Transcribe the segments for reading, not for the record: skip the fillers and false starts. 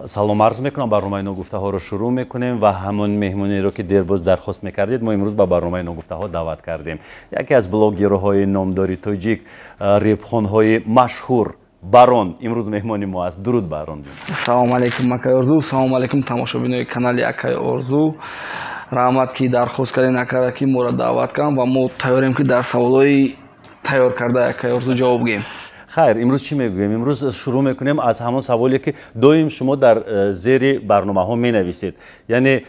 Салом арз мекунам. Барномаи Ногуфтаҳоро шурӯъ мекунем ва ҳамон меҳмонеро, ки дербоз дархост мекардед, мо имрӯз ба барномаи Ногуфтаҳо даъват кардем. Яке аз блогерҳои номдори тоҷик, репхонҳои машҳур Барон имрӯз меҳмони мо аст. Дуруд, Барон. Салому алейкум, акай Орзу. Салому алейкум, тамошобинои канали акай Орзу. Раҳмат, ки дархост кардем, акара, ки моро даъват кардам, ва мо тайёрем, ки дар саволҳои тайёр кардаи акай Орзу ҷавоб гӯем. Хайр, имрӯз чӣ мегӯем? Имрӯз шурӯъ мекунем аз ҳамон саволе, ки доим шумо дар зери барномаҳо менависед. Яъне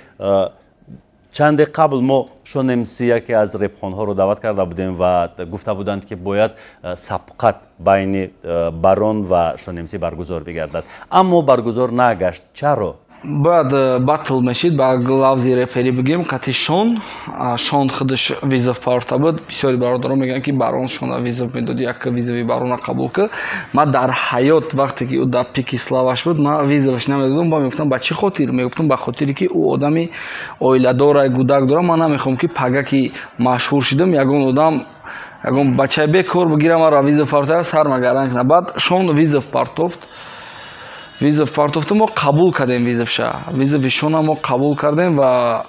чанде қабл мо Шон МС, яке аз репхонҳоро даъват карда будем ва гуфта буданд, ки бояд сабқат байни Барон ва Шон МС баргузор бигардад, аммо баргузор нагашт. Чаро? Бояд батл мешид, ба лавзи реперӣ бигем, қати Шон. Шон худаш вызов парта буд. Бисёри бародарон мегӯянд, ки Барон Шона вызов медод, як вызови Барона қабул кард. Ман дар ҳаёт, вақте ки ӯ дар пики славаш буд, ман вызоваш намедодам. Ба мегуфтам, ба чӣ хотир? Мегуфтам, ба хотире ки ӯ одами оиладора, гудак дора. Ман намехоҳам, ки пага ки машҳур шудам, ягон одам, ягон бачаи бекор бигира, маро вызов парта, сар магаран кунад. Баъд Шон вызов партофт, вызов партофту мо қабул кардем вызовша. Вызови Шона мо қабул кардем ва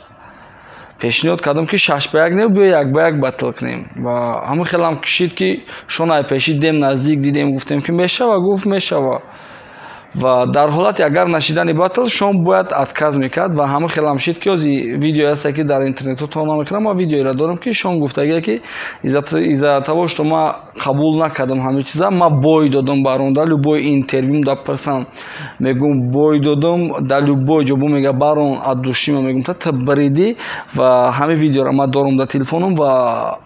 пешниҳод кардам, ки 6 ба 1 не, биё 1 ба 1 батл кунем. Ва ҳамин хелам кишид, ки Шона пеши дем наздик дидем, гуфтем, ки мешава, гуфт, мешава. Ва дар ҳолати агар нашидани батл, Шон бояд отказ мекард. Ва ҳамин хелам шид, ки ози видеое ҳаста, ки дар интернетҳо то намекунам. Ман видеоеро дорам, ки Шон гуфтагие, ки из-за того, что ман қабул накардам ҳамин чиза, ман бой додам. Барон, дар любой интервюм да пурсам, мегӯм, бой додам. Дар любой ҷо бо мега, Барон, от души ма мегӯм, та бриди. Ва ҳамин видеоро ман дорам дар телефоном ва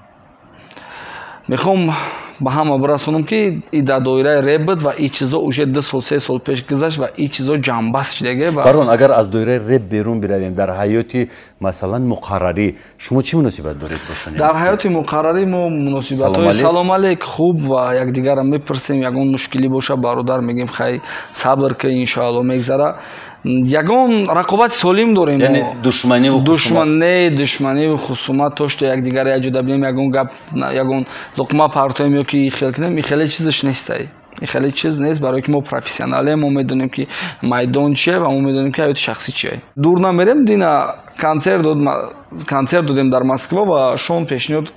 мехоҳам ба ҳама бирасонам, ки и дар доираи реп буд ва и чизо уже 2 сол, 3 сол пеш гузашт ва и чизо ҷамъбаст шидаге. Барон, агар аз доираи реп берун биравем, дар ҳаёти, масалан, муқаррарӣ шумо чӣ муносибат доред бо Шон? Дар ҳаёти муқаррарӣ мо муносибатҳои салом алейк, хуб ва якдигарро мепурсем. Ягон мушкилӣ боша, бародар, мегӯем, хай, сабр ки, иншоалло, мегзара. Ягон рақобати солим дорем. Яъне душманиву? Душман не, душманиву хусумат, то что якдигарро як ҷода бинем, ягон гап, ягон луқма партоем ё ки хел кунем, и хеле чизаш нестай, и хеле чиз нест, барое ки мо профессионалем. Мо медонем, ки майдон чие, ва мо медонем, ки ҳаёти шахсӣ чие. Дур намерем, дина концерт дод, концерт додем дар Москва ва Шон пешниҳод,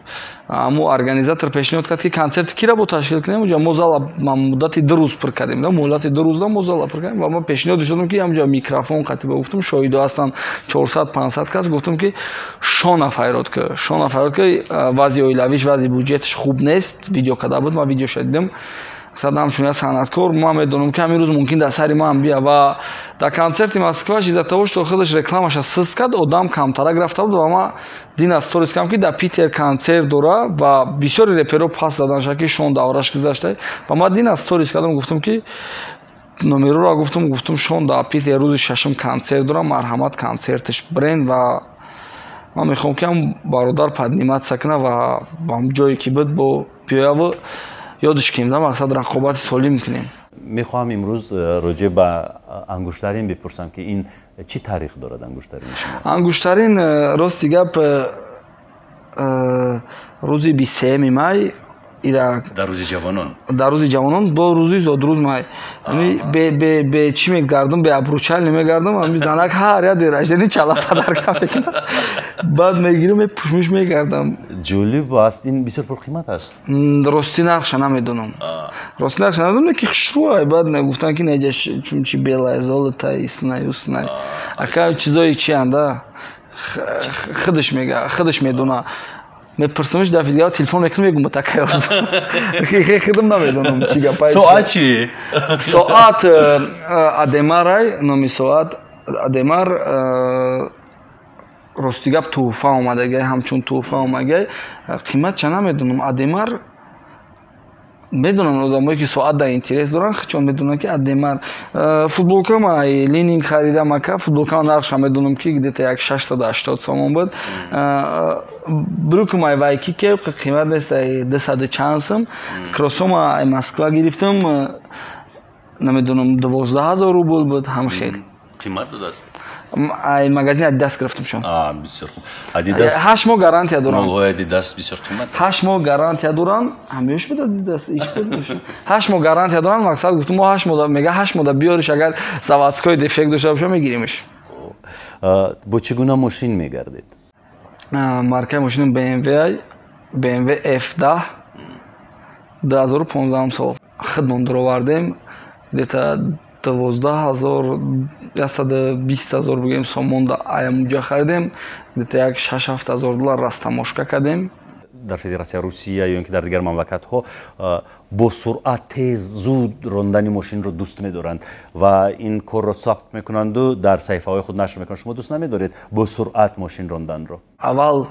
ҳамо организатор пешниҳод кард, ки концерти кира бо ташкил кунем. Уҷа мо зала муддати 2 рӯз пур кардем, муҳлати 2 рӯзда мо зала пур кардем. Ва ман пешниҳод додам, ки ҳамҷа микрофон қатиба гуфтам, шоҳидо ҳастанд, 400, 500 кас. Гуфтам, ки Шона файрод ки, Шона файрод ки, вазъи оилавиш, вазъи буҷеташ хуб нест. Видео карда буд, ман видеоша дидам. Масалан, ҳамчун як санъаткор ман медонам, ки ҳамин рӯз мумкин дар сари ман бия. Ва дар концерти Москваш, из-за того, что худаш рекламаша сист кард, одам камтарак рафта буд. Ва ман дина сторис кардам, ки дар Питер концерт дора ва бисёри реперо пас задан, ки Шон давраш гузашта. Ва ман дина сторис кардам, гуфтам, ки номероро гуфтам, гуфтам, Шон дар Питер рӯзи шашум концерт дора, марҳамат, концерташ бренд. Ва ман мехоҳам, ки ҳам бародар подниматься кунад ва ба ҳам ҷое ки буд бо биёяву ёдаш кунем, да, мақсад, рақобати солим кунем. Мехоҳам имрӯз роҷеъ ба ангуштарин бипурсам, ки ин чӣ таърих дорад, ангуштарини шумо? Ангуштарин, рости гап, рӯзи 23-ми май ира. Дар рӯзи ҷавонон? Дар рӯзи ҷавонон, бо рӯзи зодрӯз май бе чӣ мегардам, бе обручальный мегардам. Ами занак ҳар як день рождения чала подарка мекунад, баъд мегирам, мепушмиш, мегардам. Ҷолиб аст, ин бисёр пурқимат аст. Рости нархша намедонам, рости нархша намедонам, ки хушрӯай. Баъд гуфтан, ки неҷа чунчи белое золото, иснай уснай, ака, чизои чианда, худаш мега, худаш медона. Мепурсамш, дафъи дигар телефон мекунам, мегум, такай худам намедонам чӣ гапай. Соат чи? Соат Адемарай, номи соат Адемар. Рости гап, тӯҳфа омадагай, ҳамчун тӯҳфа омадагай. Қимат ча намедонам. Адемар медонам, одамое ки соат дар интерес доранд, чон медонанд, ки Адемар. Футболкама Лининг харидам, ака. Футболкама нархша медонам, ки где-то як 680 сомон буд. Брюкама Вайкике, қимат нест, дусаду чанд сум. Кроссома ай Москва гирифтам, намедонам, 12 000 рубл буд, ҳам хел. Қимат будааст. Ай магазин Адидас гирифтам шон. Бисёр хуб. Адидас 8 моҳ гарантия дорам. Молҳои Адидас бисёр қимат аст. 8 моҳ гарантия дорам. Ҳамеш буд Адидас, иш буд. 8 моҳ гарантия дорам. Мақсад гуфтум, мо 8 моҳ, мега, 8 моҳ биёриш, агар заводской дефект дошта боша, мегиримш. Бо чӣ гуна мошин мегардед? Маркаи мошинам BMW, BMW F10, 2015 сол хидмон дуровардем, где-то 12 000, 120 000 бигӯем сомон да аямуҷа харидем, где-то як 6-7 ҳазор доллар растаможка кардем. Дар Федератсияи Русия ё ин ки дар дигар мамлакатҳо бо суръат, тез, зуд рондани мошинро дӯст медоранд ва ин корро сабт мекунанду дар саҳифаҳои худ нашр мекунанд. Шумо дӯст намедоред бо суръат мошин ронданро? Аввал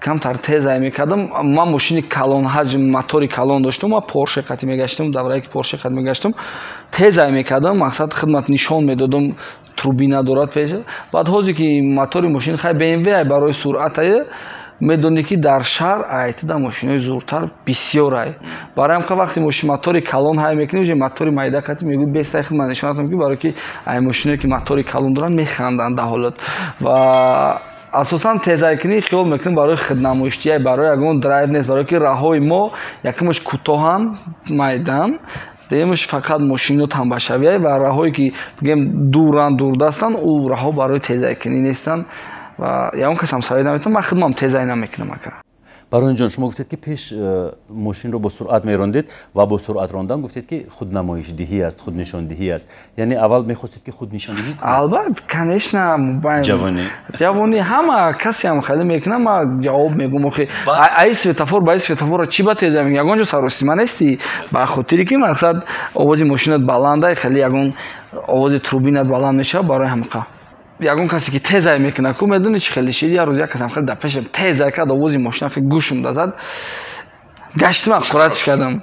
камтар тезай мекардам. Ман мошини калонҳаҷм, мотори калон доштам, ма Порше қати мегаштам. Даврае ки Порше қати мегаштам, тезай мекардам, мақсад, хидмат нишон медодам, турбина дорад пеш. Баъд ҳозе ки мотори мошин хай BMW барои суръатае, медонӣ, ки дар шаҳр айтида мошинои зуртар бисёрай. Барои ҳам вақте мотори калон ҳай мекунӣ, уже мотори майда қати мегӯй, бестай хидмат нишонатам, ки барои ки ай мошиное ки мотори калон доранд, механданд дар ҳолат. Ва асосан тезайкунӣ хиёл мекунем барои хиднамоиштия, барои ягон драйв нест, барое ки раҳои мо якумаш кӯтоҳанд, майдан, дуюмаш фақат мошино тамбашавия ва раҳое ки бигем дуранд, дурдастанд, ӯ раҳо барои тезайкунӣ нестанд ва ягон касам совет наметавонам, ман худмам тезай намекунам, ака. Баронҷон, шумо гуфтед, ки пеш мошинро бо суръат мерондед ва бо суръат рондан, гуфтед, ки худнамоишдиҳӣ аст, худнишондиҳӣ аст. Яъне аввал мехостед, ки худнишондиҳӣ кунед? Албатта, конечно. Ҷавонӣ. Ҷавонӣ, ҳама касеам хеле мекунам, ма ҷавоб мегӯм: охи, ай светофор ба ай светофорро чӣ ба теза мегӯ? Ягон ҷо саростима нестӣ, ба хотире ки, мақсад, овози мошинат баландай, хеле ягон овози турбинат баланд мешавад. Барои ҳамқа ягон касе ки тезай мекунад ку, медони чӣ хеле шид? Як рӯз як касам хеле дар пешам тезай кард, овози мошина хеле гӯшум дазад, гаштим, ҳақоратш кардам.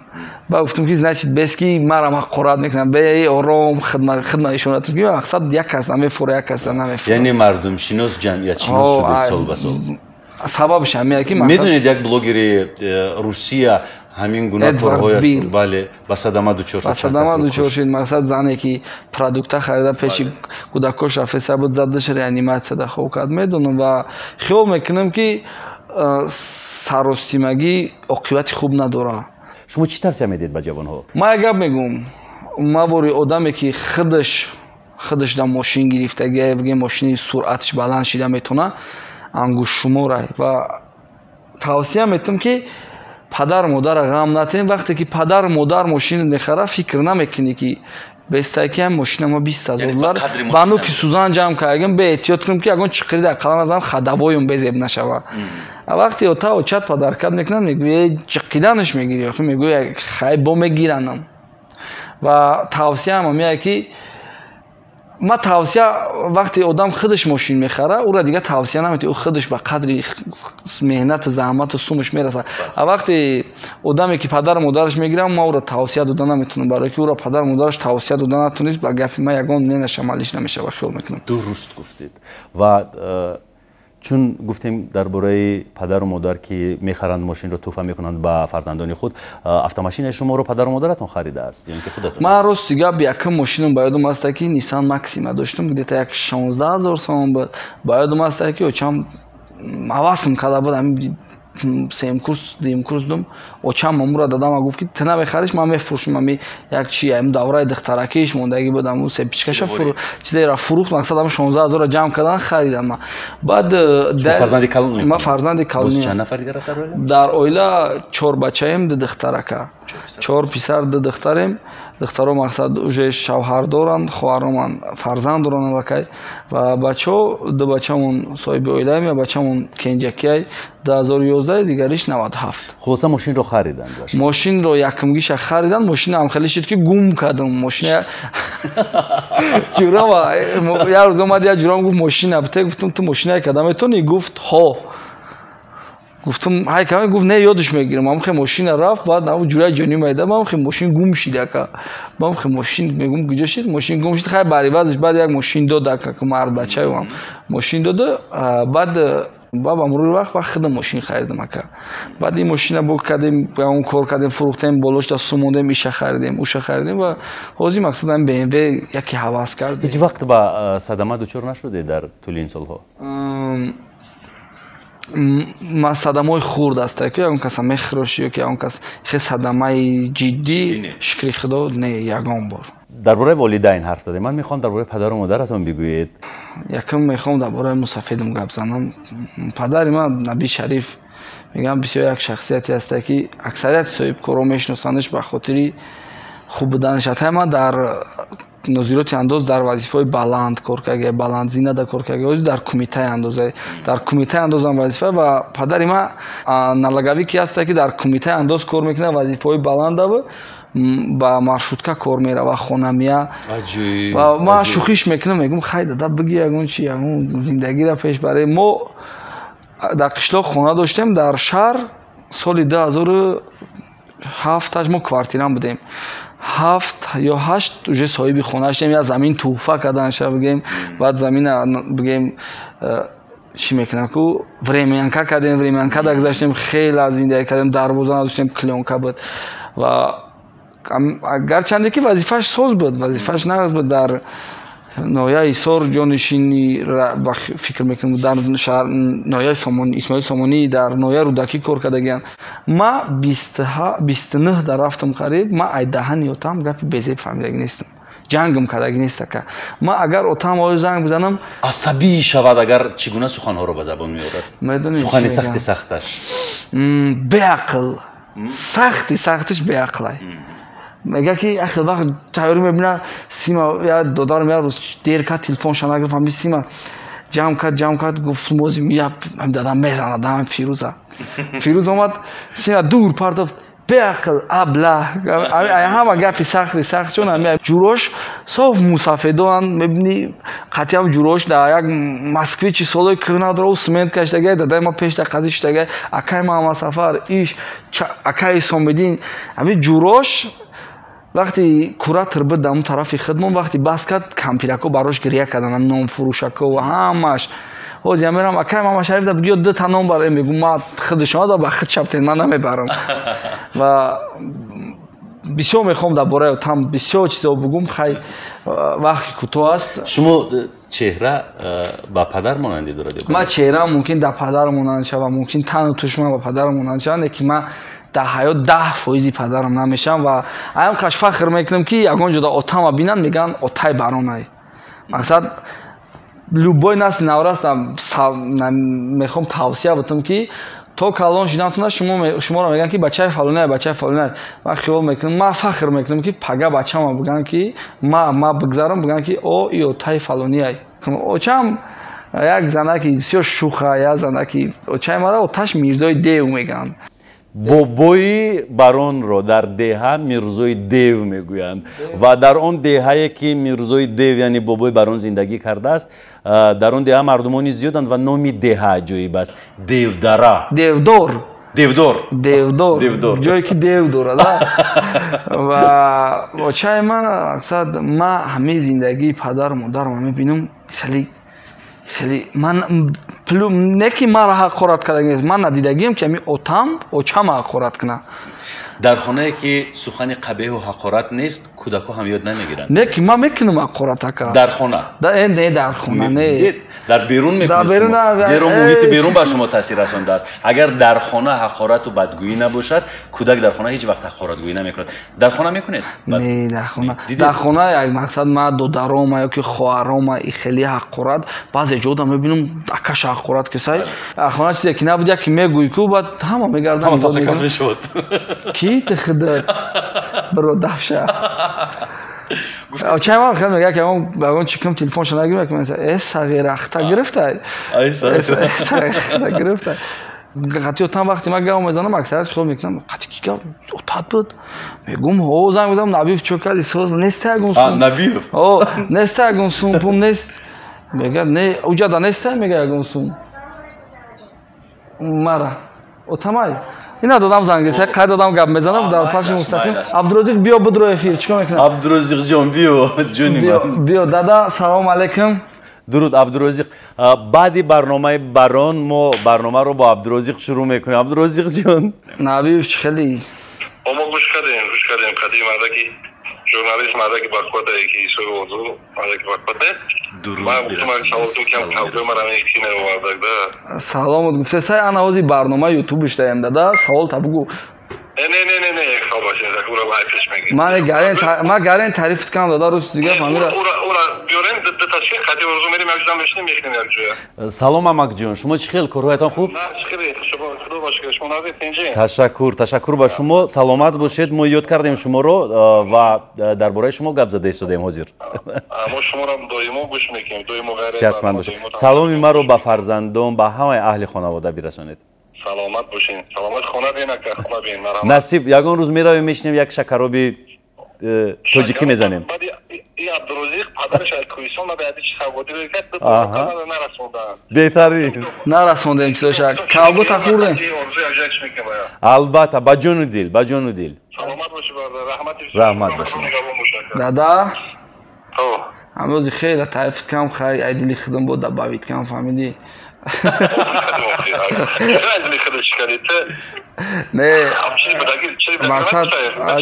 Ба гуфтам, ки значит, бес ки марам ҳақорат мекунам, бе ором хидмат ишоратам, ки мақсад, як кас намефура, як кас намефура. Яъне мардумшинос, ҷамъиятшинос шудед сол ба сол. Сабабш ҳамия ки Медонед, як блогери Русия ҳамин гуна корҳояш, бале, ба садама дучор шуд. Ба садама дучор шуд. Мақсад, зане ки продукта харида, пеши кӯдакош рафтеса буд, задаш, реаниматсияда хоб кард. Медонам ва хиёл мекунам, ки саростимагӣ оқибати хуб надорад. Шумо чӣ тавсия медиҳед ба ҷавонҳо? Ман як гап мегӯм: ма бори одаме ки худаш дар мошин гирифтагӣ, бигем, мошини суръаташ баланд шида метавона, ангуштшуморай. Ва тавсия метавам, ки падару модарро ғам натем. Вақте ки падару модар мошин мехарад, фикр намекунӣ, ки бестайки ҳам мошина ма 20 000 доллар ба нуки сӯзан ҷамъ кардагим, беэҳтиёт кунем, ки ягон чиқири ақаллан назанам, ходовойум безеб нашава. Вақте ота очат подаркат мекунад, мегӯи, чиқиданаш мегирӣ, охи мегӯи, хай, бо мегиранам. Ва тавсияам ҳамияе, ки ма тавсия, вақте одам худаш мошин мехара, ӯра дигар тавсия наметавӣ, ӯ худаш ба қадри меҳнату заҳмату сумаш мерасад. А вақте одаме ки падару модараш мегирам, ма ӯро тавсия дода наметавонам, барое ки ӯро падару модараш тавсия дода натонист, ба гапи ма ягон ненашамалиш намешава, хиёл мекунам. Дуруст гуфтед. Ва чун гуфтем дар бораи падару модар, ки мехаранд мошинро, тӯҳфа мекунанд ба фарзандони худ, автомошинаи шуморо падару модаратон харидааст ё ин ки худатон? Ман, рости гап, якум мошинам ба ёдам аста, ки Nissan Максима доштам, где-то як 16 000 сомон буд. Ба ёдам аста, ки очам ҳавасм карда буд, ҳамин сеюм курс, дуюм курс будам, очам мамура дадама гуфт, ки ту намехариш, ман мефурӯшам. Ами як чи ам давраи духтаракиш мондагӣ буд, аму сепичкаша чизеро фурӯхт. Мақсад, ам 16 000-ро ҷамъ кардан, харидам ма. Баъд фарзанди калон? Ма фарзанди калон. Чанд нафар дигар аст дар оила? Дар оила чор бачаем, ду духтарака, чор писар, ду духтарем. Духтаро, мақсад, уже шавҳар доранд, хоҳароман фарзанд доранд аллакай. Ва бачаҳо, ду бачамон соҳиби оилаем, я бачамон кенҷакиай, 2011, дигариш 97. Хулоса, мошинро хариданд? Мошинро якумгиша хариданд. Мошинаам хеле шид, ки гум кардам мошина. Ҷурама як рӯз омад, як ҷурам гуфт: «Мошина бите». Гуфтам: «Ту мошинае карда метавонӣ?» Гуфт: «Ҳо». Гуфтам: «Ҳай каме». Гуфт: «Не, ёдаш мегирам». Амхе мошина рафт. Баъд ав ҷураи ҷонӣ майда, мамхе мошин гум шид, ака. Мамхе мошин мегум, куҷо шид, мошин гум шид. Хай, бари вазш баъд як мошин дод, ака, ки мард бачаам мошин дода. Баъд Ба мурури вақт ба худам мошин харидам ака. Баъд ин мошина бо кардем, он кор кардем, фурӯхтем, болошда сумондем, иша харидем, уша харидем ва ҳозир мақсадам BMW яке ҳавас кард. Ҳеҷ вақт ба садама дучор нашудед дар тӯли ин солҳо? Ман садамаҳои хурд аст, ки ягон каса мехӯрошӣ ё ки ягон кас хе садамаи ҷиддӣ, шукри худо, не, ягон бор. Дар бораи волидайн ҳарф задем. Ман мехоҳам дар бораи падару модаратон бигӯед. Якум мехоҳам дар бораи мусафедам гап занам. Падари ман Наби Шариф, мегӯям, бисёр як шахсияте ҳаста, ки аксарияти соҳибкорон мешиносандаш ба хотири хуб буданаш. Ҳатто ман дар нозироти андоз дар вазифаҳои баланд кор карда, баландзинада кор карда, ҳозир дар кумитаи андоз, дар кумитаи андозам вазифа. Ва падари ман налоговик ки ҳаста, ки дар кумитаи андоз кор мекунад, вазифаҳои баландава, ба маршрутка кор мерава, хонамия. Ва ман шӯхиш мекунам, мегӯм: «Хай, дада, бигӣ ягон чи, ягон зиндагиро пеш барем». Мо дар қишлоқ хона доштем, дар шаҳр соли 2007 мо квартиран будем, ҳафт ё ҳашт уже соҳиби хона шудем. Я замин тӯҳфа кардан ша, бигем, баъд замина, бигем, чӣ мекунам ку, времянка кардем, времянка дагзаштем, хеле зиндагӣ кардем, дарвоза надоштем, клёнка буд. Ва гарчанде ки вазифааш соз буд, вазифааш нағз буд, дар ноҳияи Ҳисор ҷонишини, фикр мекунам, дар шаҳр ноҳияи Исмоили Сомонӣ, дар ноҳияи Рӯдакӣ кор кардагианд. Ма 29 дар рафтам қариб, ма ай даҳани отам гапи безеб фаҳмидагӣ нестам, ҷангам кардагӣ нест, ака. Ма агар отам оё занг бизанам, Асабӣ шавад агар, чӣ гуна суханҳоро ба забон меорад? Сухани сахти сахташ? Беақл, сахти сахтиш беақлай. Мега ки ахир вақт тайёрӣ мебина, сима я додарам як рӯз дер кард, телефонша нагирифт, ҳами сима ҷамъ кард, ҷамъ кард, гуфт: «Мози я дадам мезанад дам Фирӯза». Фирӯз омад, сима дур партофт: «Беақл, абла». Ҳама гапи сахти сахт, чун ҳами ҷурош соф мусафедоанд, мебини, қатъиам ҷурош дар як Москвичи солои кӯҳна дора, смент каштагай, дадаи ма пешта қазӣ шудагай, акаи Маҳамадсафар, иш акаи Исомиддин. Ҳами ҷурош вақти куратор буд дар он тарафи хидмон, вақти бас кард, кампирако барош гиря кардан, нонфурӯшако ва ҳамаш. Ҳозир мерам, акай Мамашариф да бигӯ, дута нон бар, мегӯ: «Ма худшона ба худ шаптен, ман намебарам». Ва бисёр мехоҳам дар бораи отам бисёр чизо бугум, хай, вақти кӯтоҳ аст. Шумо чеҳра ба падар монандӣ дорад? Ман чеҳраам мумкин дар падар монанд шавам, мумкин тану тушман ба падар монанд шавам, лекин ман дар ҳаёт 10% падарам намешавам. Ва аям қаш фахр мекунам, ки ягон ҷода отама бинанд, мегӯянд: «Отай баронай». Мақсад, любой насли навраста мехоҳам тавсия бутам, ки то калон шудантона шуморо мегӯянд, ки бачаи фалонай, бачаи фалонай. Ман хиёл мекунам, ман фахр мекунам, ки пага бачама бигӯянд, ки ма бигзарам, бигӯянд, ки о, и отаи фалониай. Очам як занаки бисёр шуха, як занаки. Очаи мара оташ Мирзои Дев мегӯянд. Бобои баронро дар деҳа Мирзои Дев мегӯянд. Ва дар он деҳае, ки Мирзои Дев, яъне бобои барон, зиндагӣ кардааст, дар он деҳа мардумони зиёданд ва номи деҳа аҷоиб аст: Девдара. Девдор. Девдор. Девдор. Девдор. Ҷое ки дев дорад. Ва очаи ман, мақсад, ма ҳамаи зиндагии падару модарам мебинам, хеле хеле ман не ки маро ҳақорат карда нест, ман надидагием, ки ҳами отам очама ҳақорат кунад. Дар хонае, ки сухани қабеҳу ҳақорат нест, кӯдакҳо ҳам ёд намегиранд. Не, ки ман мекунам ҳақорат, ака. Дар хона? Не, дар хона не. Дар берун мекунед, зеро муҳити берун ба шумо таъсир расондааст. Агар дар хона ҳақорату бадгӯӣ набошад, кӯдак дар хона ҳеҷ вақт ҳақоратгӯӣ намекунад. Дар хона мекунед? Не, дар хона, дар хона як мақсад, ма додарома ё ки хоҳарома и хеле ҳақорат. Баъзе ҷода мебинам, акаша ҳақорат кисай. Хона чизе ки набуд, яке мегӯй ку, баъд ҳама мегарданд: «Ки ти худат биро дафша». Очаи ман хел мега, ки ягон чӣ кунам, телефонша нагирам, ки э, сағирахта гирифтай, сағирахта гирифтай. Қатъи отам вақте ман гап мезанам, аксарият хиёл мекунам: «Қатъи ки гап, отат буд?» Мегӯм: «Ҳо». Занг мезанам: «Набиев, чо кардӣ? Соз неста ягон сум?» Набиев. О, неста ягон сум, пум нест. Мега: «Не, уҷада неста». Мега: «Ягон сум мара отамай ина додам». Занг деса, қай додам, гап мезанам дар пахши мустақим. Абдурозиқ, биё, будро эфир, чикор мекунам? Абдурозиқҷон, биё, ҷони ман. Биё, дада, салому алайкум. Дуруд, Абдурозиқ. Баъди барномаи Барон мо барномаро бо Абдурозиқ шурӯъ мекунем. Абдурозиқ ҷон. Набиев, чӣ хеле? Мо гӯш кардем, гӯш кардем. Қадим мардаки журналист, мардаки бақвате ки исои орзу, мардаки бақвате. Дуруд. Саломат гуфте сай ана ҳози барнома ютубиш даем дада, савол та бугу. Не, не, не, не, не, Ма гарен тарифт кам дада, рӯз дига фамира. Салом, амакҷон, шумо чӣ хел, корҳоятон хуб? Ташаккур, ташаккур ба шумо, саломат бошед. Мо ёд кардем шуморо ва дар бораи шумо гап зада истодаем ҳозир. Сиҳатманд бошед. Саломи маро ба фарзандон, ба ҳамаи аҳли хонавода бирасонед. Саломат бошед. Саломат, хона бин, ака, хона бин. Насиб, ягон рӯз меравем, мешинем, як шакароби тоҷикӣ мезанем. И Абдурозиқ падараш аз Кӯҳистон ба яди чи савгодӣ кард, нарасонданд. Беҳтарин. Нарасондем чизоша. Калбута хӯрдем. Албатта, ба ҷону дил, ба ҷону дил. Саломат бошед, бародар, раҳмат. Раҳмат ба шумо. Дада? Ҳамрози хеле таифт кам, хай ай дили худам бо добавить кам, фаҳмидӣ? Не, мақсад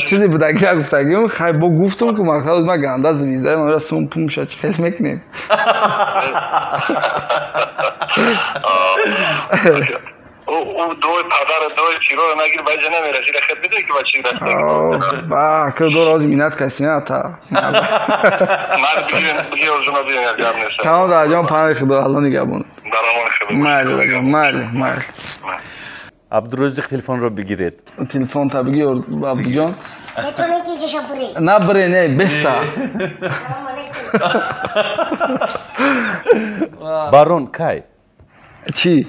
чизи будагӣ нагуфтагим, хай бо гуфтум ку мақсад ма ганда звезда, ма сум пумша чӣ хел мекунем. Ӯ падар дой чиро нагир, баҷа намерасид, хел бидуни ки ба чӣ расид. Ба ки дор ози минат каси на та. Ман бигирем, бигир орзума бигирем, як гап нест. Тамом, дадаҷон, паноҳи Худо, Алло нигаҳбон. Дар амони Худо. Майли, дадаҷон, майли, майли. Абдурозиқ, телефонро бигиред. Телефон та бигир, Абдуҷон. Метавонем ки ҷоша бурем? На бире, не, беста. Салому алейкум. Барон, кай? Чӣ?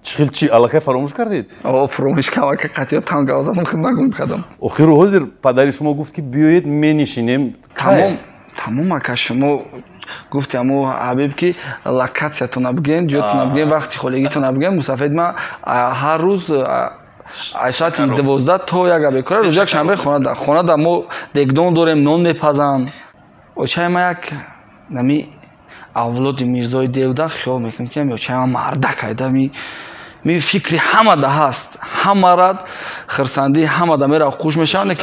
Чӣ хел чӣ? Аллакай фаромӯш кардед? О, фаромӯш кардам, ака, қатъиё там гап задам, худ нагум кардам. Охиру ҳозир падари шумо гуфт ки биёед, менишинем. Тамом, тамом, ака, шумо гуфти ҳамо ҳабиб ки локатсиятона бигӯен, ҷоятона бигӯен, вақти холигитона бигӯен. Мусафед ма ҳар рӯз аз соати 12 то 1 абекора, рӯз якшанбе хонада. Хонада мо дегдон дорем, нон мепазанд. Очаи ма як нами авлоди Мирзои Девда хиёл мекунем ки очаи ма мардак айда, ми фикри ҳамада ҳаст, ҳамара хирсандии ҳамада мера хуш мешавад, не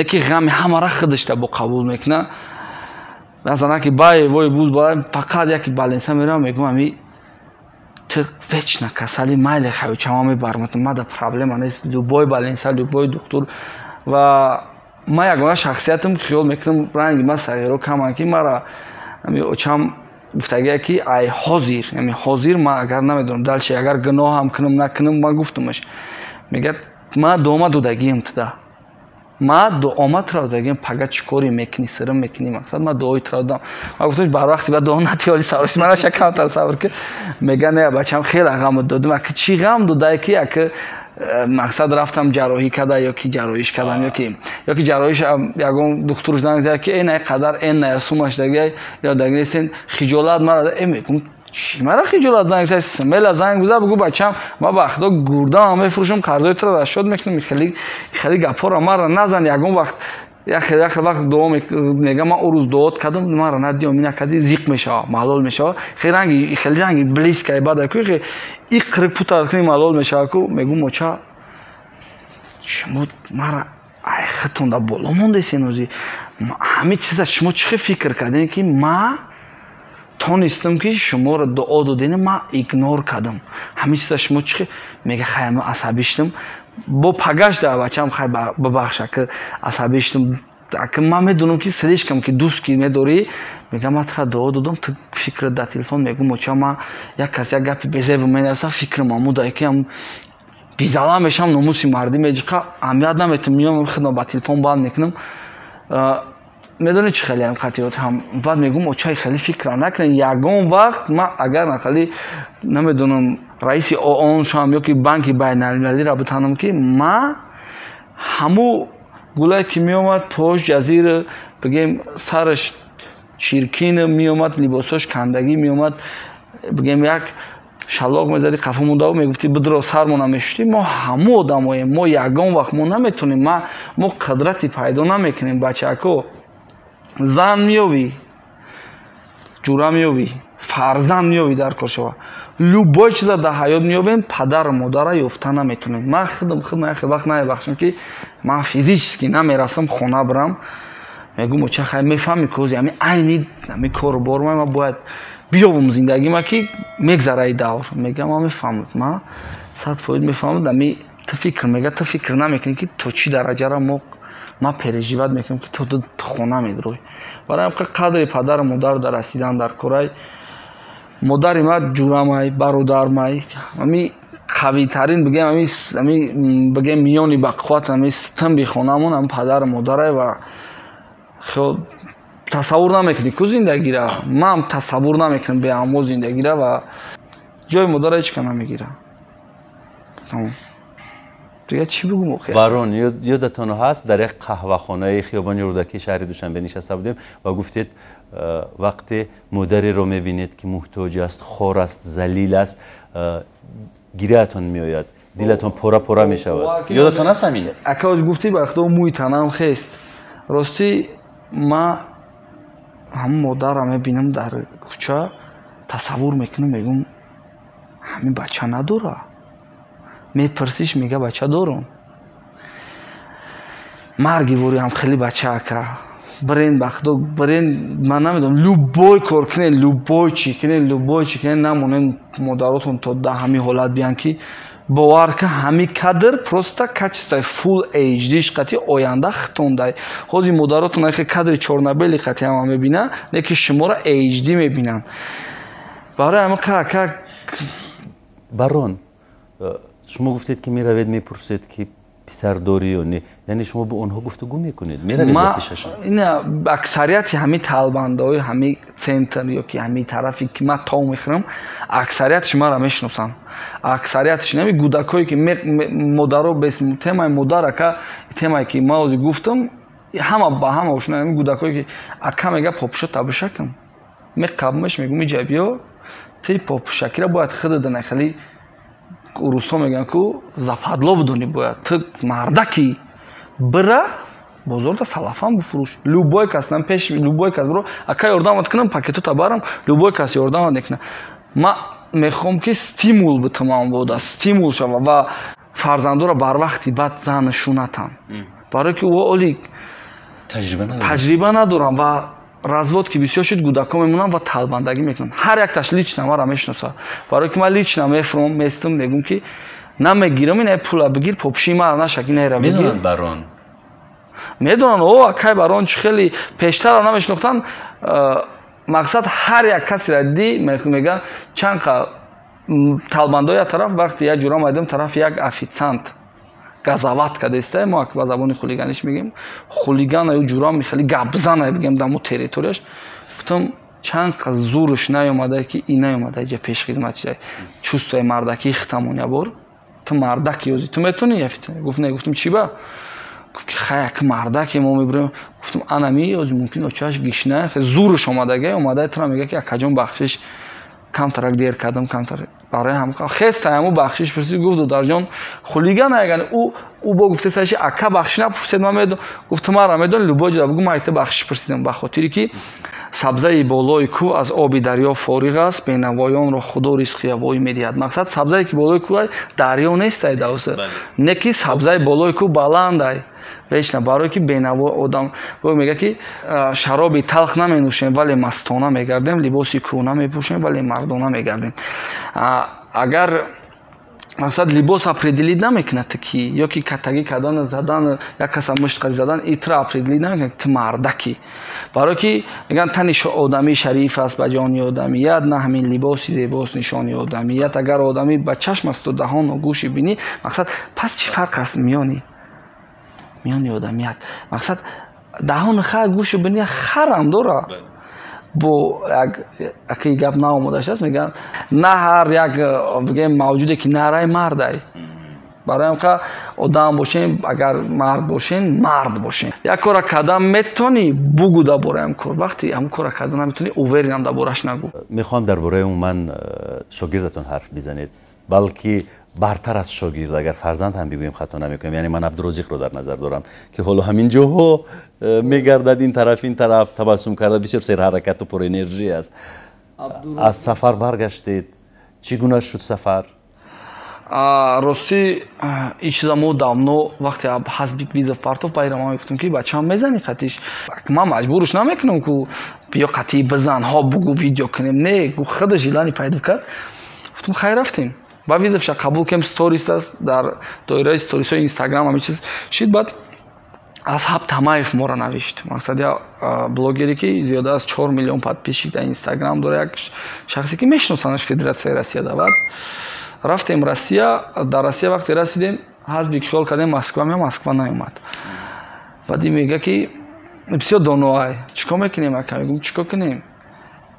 ки ғами ҳамара худашда бо қабул мекунад. Масалан ки бай вой буз бай фақат яки баленса меравам, мегӯям ами ту вечно касали, майли хаючама мебарам, мада проблема нест, любой баленса, любой духтур. Ва ман ягона шахсиятам хиёл мекунам ранги ман сағиро каман ки мара ами очам гуфтагия ки ай ҳозир, яъне ҳозир ман агар намедонам дальше агар гуноҳам кунам накунам, ман гуфтумаш, мегӯяд ман дуома додагиам туда, ман дуома тура додагиам, пага чӣ коре мекунӣ, сирм мекунӣ, мақсад ман дуои тура додам. Ман гуфтам бар вақти ба дуо натӣ, оли саврси ман наша камтар сабр ки. Мега не, бачам, хеле ғам додам, аки чӣ ғам додае ки аки мақсад рафтам ҷарроҳӣ када ё ки ҷарроҳиш кардам, ё ки ҷарроҳиш ягон духтур занг зад ки эн қадар эн ная сумаш дагай ё дагнесен, хиҷолат мара мегум чӣ мара хиҷолат занг зад, смела занг биза, бугу бачам, ма ба худо гурдамам мефурӯшам, қарзои туро расчёт мекунам, хеле хеле гапҳоро мара назан. Ягон вақт як вақт дуо мегам, ман ӯ рӯз дуот кардам, мара надиём, ина кади зиқ мешава, малол мешава, хеле ранги хеле ранги близкай бада ку иқри пута кунӣ малол мешава ку. Мегум оча, шумо мара ай хитонда боло мондесен, ози ҳамин чиза шумо чӣ хел фикр кардем ки ма тонистам ки шуморо дуо додем, ма игнор кардам ҳамин чиза, шумо чӣ хел? Мега хай, ма асабӣ шудам, бо пагаш да бачам, хай бибахш, ака асабӣ шудам, ака ман медонам ки слишком ки дӯст ки медорӣ. Мегам ман тура дуо додам, ту фикрат дар телефон. Мегум оча, ман як кас як гапи безеб менависа, фикрам амуда ки ам гизала мешавам, номуси мардӣ меҷиқа, аҳамият наметам, меём хидма ба телефон банд мекунам. Медонӣ чӣ хеле қатъиёт ҳам баъд мегӯм очаи хеле фикра накунед, ягон вақт ман агар нахали намедонам раиси ООН шавам ё ки банки байналмилалиро битанам ки ма ҳаму гулае ки меомад пош ҷазир бигем сараш чиркин меомад, либосош кандагӣ меомад, бигем як шалоқ мезади қафо монда мегуфти бидро сармона мешуштӣ, мо ҳаму одамоем, мо ягон вақт мо наметонем, мо қудрати пайдо намекунем. Бачако, зан меёвӣ, Ҷура меёвӣ, фарзанд меёвӣ, дар кор шава. Любой чиза дар ҳаёт меёвем, падару модара ёфта наметонем. Ман худам як вақт намебахшам, ки ман физически намерасам хона бирам. Мегӯм, оча, хай, мефаҳми, кози ами айни ами кору бор ман бояд биёбум зиндагима, ки мегзара и давр. Мегам, ман мефаҳмам, ман 100% мефаҳмам. Ами ту фикр, мега, ту фикр намекунӣ, ки то чӣ дараҷара мо ман переживать мекунам, ки ту хона медурой. Барои ҳам қадри падару модар дар расидан дар корай. Модари ман ҷурамай, бародармай, ами қавитарин, бигем, ами бигем, миёни бақувват, ами стимби хонамон ами падару модарай. Ва хо тасаввур намекунӣ ку зиндагира, ман тасаввур намекунам беаммо зиндагира, ва ҷои модара ҳеҷ ка намегира. Тамом, дигар чӣ бигӯм охир? Барон, ёдатон ҳаст, дар як қаҳвахонаи хиёбони Рӯдакии шаҳри Душанбе нишаста будем ва гуфтед, вақте модареро мебинед, ки муҳтоҷ аст, хор аст, залил аст, гиряатон меояд, дилатон пора пора мешавад. Ёдатон ҳаст ҳамин? Ака, оз гуфтӣ, ба худо, мӯи танам хест. Ростӣ, ма ҳамун модарро мебинам дар кӯча, тасаввур мекунам, мегӯм, ҳамин бача надора. Мепурсиш, мега, бача дорум. Марги вори ҳам хеле бача, ака, бирен, ба худо, бирен. Ман намедонам, любой кор кунен, любой чӣ кунен, любой чӣ кунен, намонен модаротон то да ҳамин ҳолат биян, ки бовар ка, ҳами кадр просто качествои full HD қати оянда хитондай. Ҳозир модаротон ахи кадри чёрно-белый қати ҳама мебинанд, лекин шуморо HD мебинанд. Барои ҳама ка. Барон, шумо гуфтед, ки меравед, мепурсед, ки писар дорӣ ё не. Яъне шумо бо онҳо гуфтугӯ мекунед, меравед ба пешашон? Ина аксарияти ҳамин талбандаҳои ҳамин центр ё ки ҳамин тарафе, ки ман тов мехӯрам, аксариятш маро мешиносанд. Аксариятш нами гудакое, ки модаро бес темаи модар, ака, темае, ки ман ҳозир гуфтам, ҳама ба ҳама ошно. Ҳамин гудакое, ки ака, мега, попушо табишакам, меқабмаш, мегӯм, иҷа биё, ти попушакира бояд худат хеле, русҳо мегӯянд ку, западло бидонӣ, бояд ту мардаки бира бозорда салафан бифурӯш. Любой кас нам пеш, любой кас биро, ака, ёрдамат кунам, пакетота барам, любой кас ёрдамат мекунад. Ман мехоҳам, ки стимул битамам, бода стимул шава ва фарзандоро барвақти баъд занашу натан, барое ки ӯ оли таҷриба надорам. Ва развод ки бисёр шуд, гудако мемонанд ва талбандагӣ мекунанд. Ҳар якташ лично маро мешиносад, барое ки ман лично мефуром, местум, мегӯм, ки намегирам, ина пула бигир, попшии мара нашак, инайра бигир. Медонанд, барон? Медонанд, о, акай барон чӣ хеле пештарро намешинохтанд. Мақсад, ҳар як касеро ди мега, чанд қа талбандо як тараф. Вақте як ҷура майдам, тарафи як офитсант газават кардааста, мо ба забони хулиганиш мегӯем, хулигана ё ҷурам хеле гапзана, бигем, дар мо территорияш. Гуфтам, чанд қа зурш наёмада, ки ин наёмада иҷа пешхизмат чида, чувствои мардакии хитамон ябор, ту мардаки ёзи, ту метонӣ офитсант? Гуфт, не. Гуфтам, чӣ ба? Гуфт, ки хай, як мардаке мо мебурем. Гуфтам, анами ёзи мумкин очааш гишна, зурш омадага, омада тура мега, ки акаҷон, бахшиш, камтарак дер кардам, камтар. Барои ҳам хеста ҳаму бахшиш пурсид. Гуфт, додарҷон, хулиган яган ӯ бо гуфте саши, ака, бахшиш напурсед, ман медон. Гуфт, маро медон, любой ҷо бугу, ман айта бахшиш пурсидам, ба хотире ки сабзаи болои кӯҳ аз оби дарё фориғ аст, бенавоёнро Худо ризқи ҳавоӣ медиҳад. Мақсад, сабзае ки болои кӯҳ, дарё нестай, давса не, ки сабзаи болои кӯҳ баландай вечно, барое ки бенаво одам мега, ки шароби талх наменӯшем, вале мастона мегардем, либоси кӯҳна мепӯшем, вале мардона мегардем. Агар мақсад, либос определить намекунад ту ки, ё ки катагӣ кардан, задан, як каса мушт задан итра определить намекунад ту мардакӣ. Барое ки мегӯянд, тани одамӣ шариф аст ба ҷони одамият, на ҳамин либоси зебост нишони одамият. Агар одамӣ ба чашм асту даҳону гӯши бинӣ, мақсад, пас чӣ фарқ аст миёни одамият? Мақсад, даҳони хар, гӯши бинӣ, харам дора. Бо як акаи гап наомода шудааст, мегӯянд, на ҳар як, бигем, мавҷуде ки нарай, мардай. Барои ҳамқа одам бошем, агар мард бошем, мард бошем. Як кора кардан метавонӣ, бугӯ дар бораи ҳам кор. Вақте ҳам кора кардан наметавонӣ, уверен ам дар бораш нагӯ. Мехоҳам дар бораи умуман шогирдатон ҳарф бизанед, балки Бартар аз шогирд, агар фарзанд ҳам бигӯем хато намекунем. Яъне ман Абдурозиқро дар назар дорам, ки ҳоло ҳамин ҷоҳо мегардад, ин тараф, ин тараф, табассум карда, бисёр серҳаракату пурэнержӣ аст. Аз сафар баргаштед, чӣ гуна шуд сафар? Ростӣ, ин чиза мо давно вақте Ҳазбик вызов партов, байрам ман мегуфтам, ки бачаам мезани қатиш, ман маҷбурш намекунам, ку биё қатъи бизан, ҳо бугу, видео кунем. Не, гу, худаш желание пайдо кард. Гуфтам, хайр, рафтем ба вызов ша қабул кардем. Сторис аст, дар доираи сторисҳои Инстаграм ҳамин чиз шид. Баъд Асҳаб Тамаев моро навишт. Мақсад, я блогере, ки зиёда аз 4 миллион подписчик дар Инстаграм дора, як шахсе, ки мешиносанаш Федератсияи Россияда. Баъд рафтем Россия. Дар Россия вақте расидем, Ҳазбик хиёл кардем Москва меям, Москва наомад. Баъд ин мега, ки бисёр доноай, чӣ кор мекунем, ака? Мегум, чӣ кор кунем?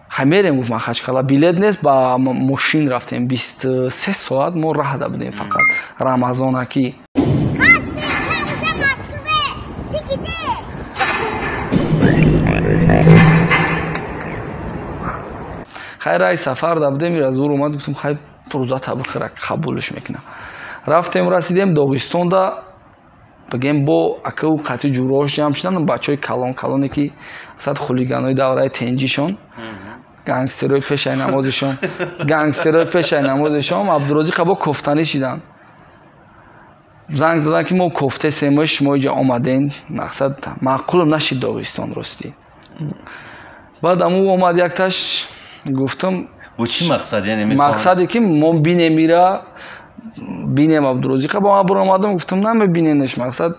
Хай, мерем, гуфт, Махачкала билет нест, ба мошин рафтем. 23 соат мо раҳда будем, фақат рамазонаки. Москве! Ты где? Хай, раи сафар да будем, ира зур омад. Гуфтам, хай, рӯза бихӯра, қабулш мекунам. Рафтем, расидем Доғистонда, бигем, бо акау қатъи ҷурош ҷамъ шудан, бачаҳои калон калоне, ки асад хулиганои давраи тенҷишон, гангстерои пешаи намозишон, гангстерои пешаи намозишон. Абдурозиқа бо кофтанӣ шидан, занг задан, ки мо кофтесем, шумо иҷа омаден. Мақсад, маъқулам нашид Доғистон, ростӣ. Баъд аму омад якташ, гуфтам. Бо чӣ мақсад, яъне? Мақсаде, ки мо бинем, ира бинем. Абдурозиқа бо ман баромадам, гуфтам, намебиненеш, мақсад,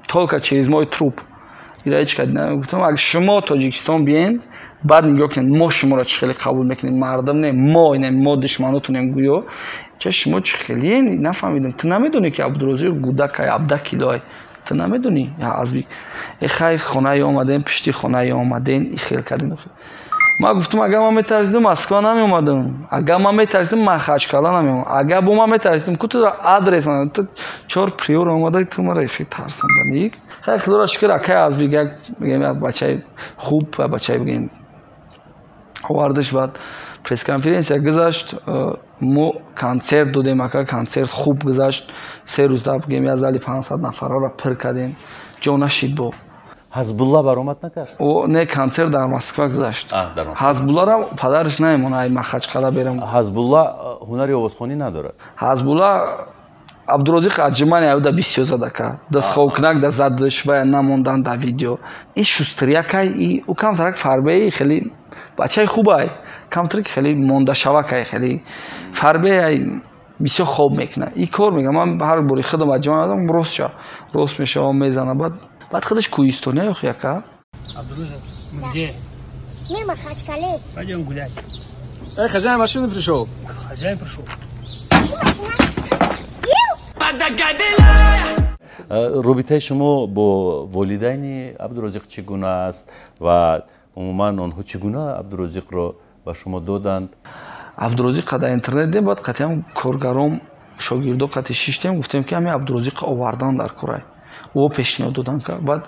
только через мой труп. Ира ҳеч кад гуфтам, агар шумо Тоҷикистон биен, баъд нигоҳ кунед, мо шуморо чӣ хеле қабул мекунем. Мардам не, мо инем, мо душманотонем. Гӯё ча шумо чӣ хеле нафаҳмидем. Ту намедонӣ, ки Абдурозиқ гудакай, 17 килоай, ту намедонӣ. Азби хай хонаи омадем, пишти хонаи омаден, и хел кардем. Ман гуфтам, агар ман метарсидам, Москва намеомадам, агар ман метарсидам, Махачкала намеомадам, агар бо ман метарсидам, ку ту адрес ту чор приор омада, ту мара хел тарсондан. Хай, худоро шукр, акай Азбик як, бигем, як бачаи хуб, як бачаи, бигем, овардаш. Баъд пресс-конференсия гузашт, мо консерт додем, ака, консерт хуб гузашт. 3 рӯз да, бигем, як зали 500 нафарро пур кардем, ҷо нашид бо. Ҳазбулла баромад накард? Не, консерт дар Москва гузашт. Ҳазбуллара падараш наемон, ай Махачкала берам. Ҳазбулла ҳунари овозхонӣ надорад? Ҳазбулла Абдурозиқ аҷимани аюда бисёр задака, дастхобкунак да задаш, вая намондан дар видео. И шустрякай, и ӯ камтарак фарбеи, хеле бачаи хубай, камтарак хеле мондашавакай, хеле фарбеай, бисёр хоб мекунад. И кор мекунад. Ман ҳар бори худам аҷима рост ша рост мешавам, мезанам. Баъд худаш кӯҳистония охи, яка. Абдурозик, мы где? Мы в Махачкале. Пойдем гулять. Эй, хозяин машины пришел. Хозяин пришел. Робитаи шумо бо волидайни Абдурозиқ чӣ гуна аст ва умуман онҳо чӣ гуна Абдурозиқро ба шумо доданд? Абдурозиқа дар интернет дидем. Баъд қатъиан коргаром, шогирдо қатъи шиштем, гуфтем, ки ҳамин Абдурозиқа овардан дар корай. О, пешниҳод додан. Баъд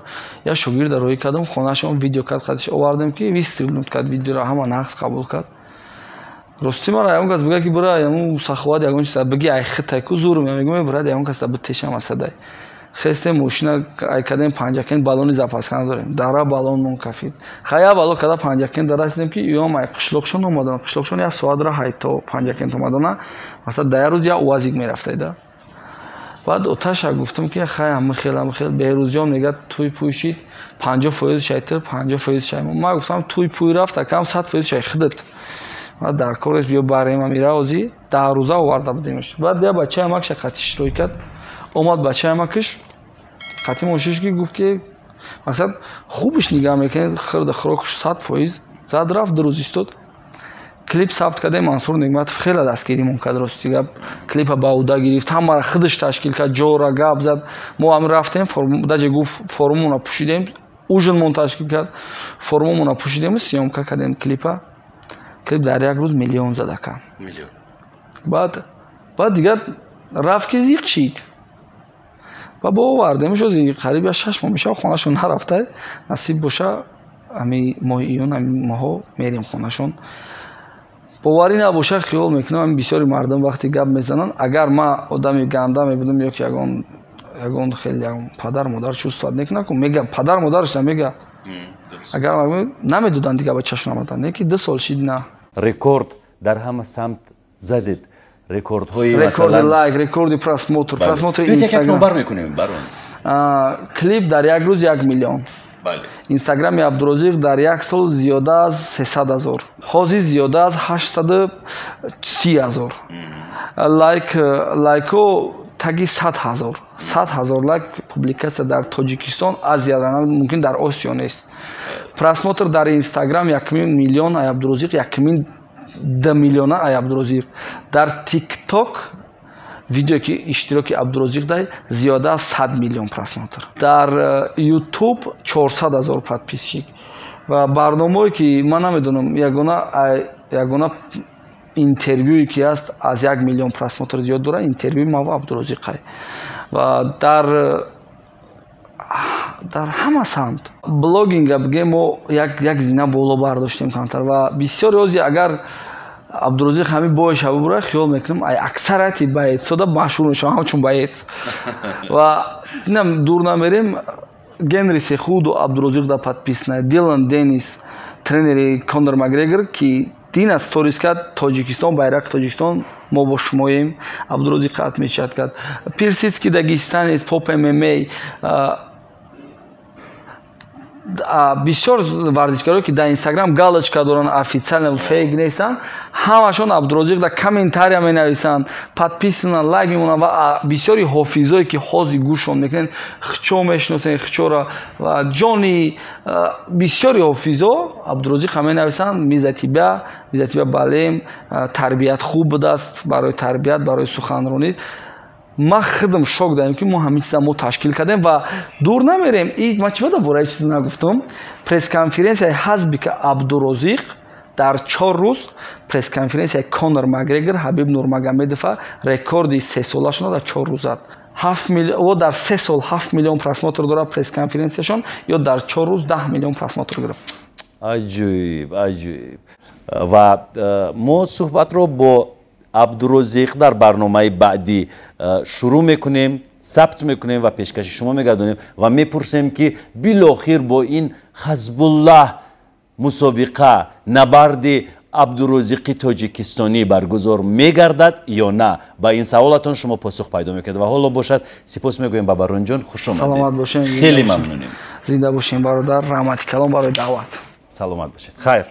як шогирда роҳӣ кардам, хонаашон видео кард, қатиш овардем, ки выстрелить кард видеоро, ҳама нақс қабул кард. Ростӣ, мара ягон кас бига, ки бира яму саховат, ягон чиз биги, ай хитай ку зурм мегӯм, брат, ягон кас битешам асадай. Хестем, мошина ай кардем Панҷакент, баллони запаска надорем, дара баллонмон кафид. Хая бало када Панҷакент дарасидем, ки иём ай қишлоқшон омадан. Қишлоқшон як соат раҳ то Панҷакент омадана, масалан, дар як рӯз як уазик мерафтайда. Баъд оташа гуфтам, ки хай, ҳама хел, ҳама хел. Беҳрӯзҷон мегӯяд, туй пӯй шид, 50% шай ту, 50% шай. Ман гуфтам, туй пӯй рафт, акам, 100% шай худат. Баъд дар кореш биё барем, амира озӣ 10 рӯза оварда будемш. Баъд я бачаи амакша қатъи широй кард, омад бачаи амакаш қатъи мошиш, ки гуфт, ки мақсад, хубиш нигаҳ мекунед, хӯрда хӯрокаш 100% зад. Рафт, 2 рӯз истод, клип сабт кардем. Мансур Нигматов хеле дастгиримон кард, рости гап. Клипа ба уда гирифт, ҳамаро худаш ташкил кард, ҷора гап зад. Мо ҳам рафтем, даҷа гуфт, формамона пӯшидем, ужинмон ташкил кард, формамона пӯшидему съёмка кардем клипа. Клип дар як рӯз миллион зад, ака. Баъд дигар рафт, ки зиқ шид ва бо овардемш. Ози қариб як 6 моҳ мешава, хонашон нарафта. Насиб боша, ҳами моҳи июн, ҳами моҳҳо мерем хонашон. Боварӣ набошад, хиёл мекунам бисёри мардум вақте гап мезананд, агар ман одами ганда мебудам ё ки ягон хеле падар модар чувствовать мекунад, мега падар модараш мега. Агар намедоданд дига бачашон омадан, не ки 2 сол шид на. Рекорд дар ҳама самт задед. Рекордҳои рекорди лайк, рекорди просмотр, просмотри Инстаграм. Бар мекунем барон. Клип дар як рӯз 1 миллион. Инстаграми Абдурозиқ дар як сол зиёда аз 300 000. Ҳозир зиёда аз 830 000. Лайко таги 100 000. 100 000 лайк публикатсия дар Тоҷикистон, Азия, мумкин дар Осиё нест. Просмотр дар Инстаграм 1 миллион ай Абдурозиқ, 1,2 миллиона ай Абдурозиқ. Дар ТикТок видео ки иштироки Абдурозиқ дай зиёда аз 100 миллион просмотр. Дар YouTube 400 000 подписчик. Ва барномаое ки ман намедонам, ягона интервюе ки аст аз 1 миллион просмотр зиёд дорад, интервюи ман ва Абдурозиқ. Ва дар ҳама самт блогинга бигем мо як зина боло бардоштем камтар ва бисёр рози агар Абдурозиқ ҳамин боиша бубура, хиёл мекунам ай аксарияти баетсода машҳур мешавам ҳамчун баец. Ва инам дур намерем, Генри Сехудо Абдурозиқ да подписана, Дилан Денис тренери Конор Макгрегор ки дина сторис кард Тоҷикистон, байрақи Тоҷикистон, мо бо шумоем, Абдурозиқ отмечать кард. Персидский дагестанец, Поп ММА, бисёр варзишгаро ки дар Инстаграм галочка доранд, официально фейк нестанд, ҳамашон Абдурозиқ дар комментария менависанд, подписананд, лайк мемонанд ва бисёри ҳофизое ки ҳозир гӯшон мекунанд, хчо мешиносанд, хчора ва ҷони бисёри ҳофизо Абдурозиқ ҳам менависанд, мы за тебя болеем, тарбият хуб будааст, барои тарбият, барои суханронӣ. Ман худам шок дорем ки мо ҳамин чиза мо ташкил кардем ва дур намерем. И ман чӣ бора ин чиз нагуфтам? Пресс-конференсияи ҳазби Абдурозиқ дар 4 рӯз пресс-конференсияи Конор Макгрегор, Ҳабиб Нурмагомедова рекорди 3 солашонро дар 4 рӯз зад. 7 миллион дар 3 сол 7 миллион просмотр дорад пресс-конференсияшон, ё дар 4 рӯз 10 миллион просмотр гирифт. Аҷоиб, аҷоиб. Ва мо суҳбатро бо Абдурозиқ дар барномаи баъдӣ шурӯъ мекунем, сабт мекунем ва пешкаши шумо мегардонем ва мепурсем ки билохир бо ин Ҳазбуллаҳ мусобиқа набарди Абдурозиқи тоҷикистонӣ баргузор мегардад ё на. Ба ин саволатон шумо посух пайдо мекунед. Ва ҳоло бошад, сипос мегӯем ба Баронҷон, хуш омадед. Саломат бошед. Хеле мамнунем. Зинда бошем, бародар, раҳмати калон барои даъват. Саломат бошед. Хайр.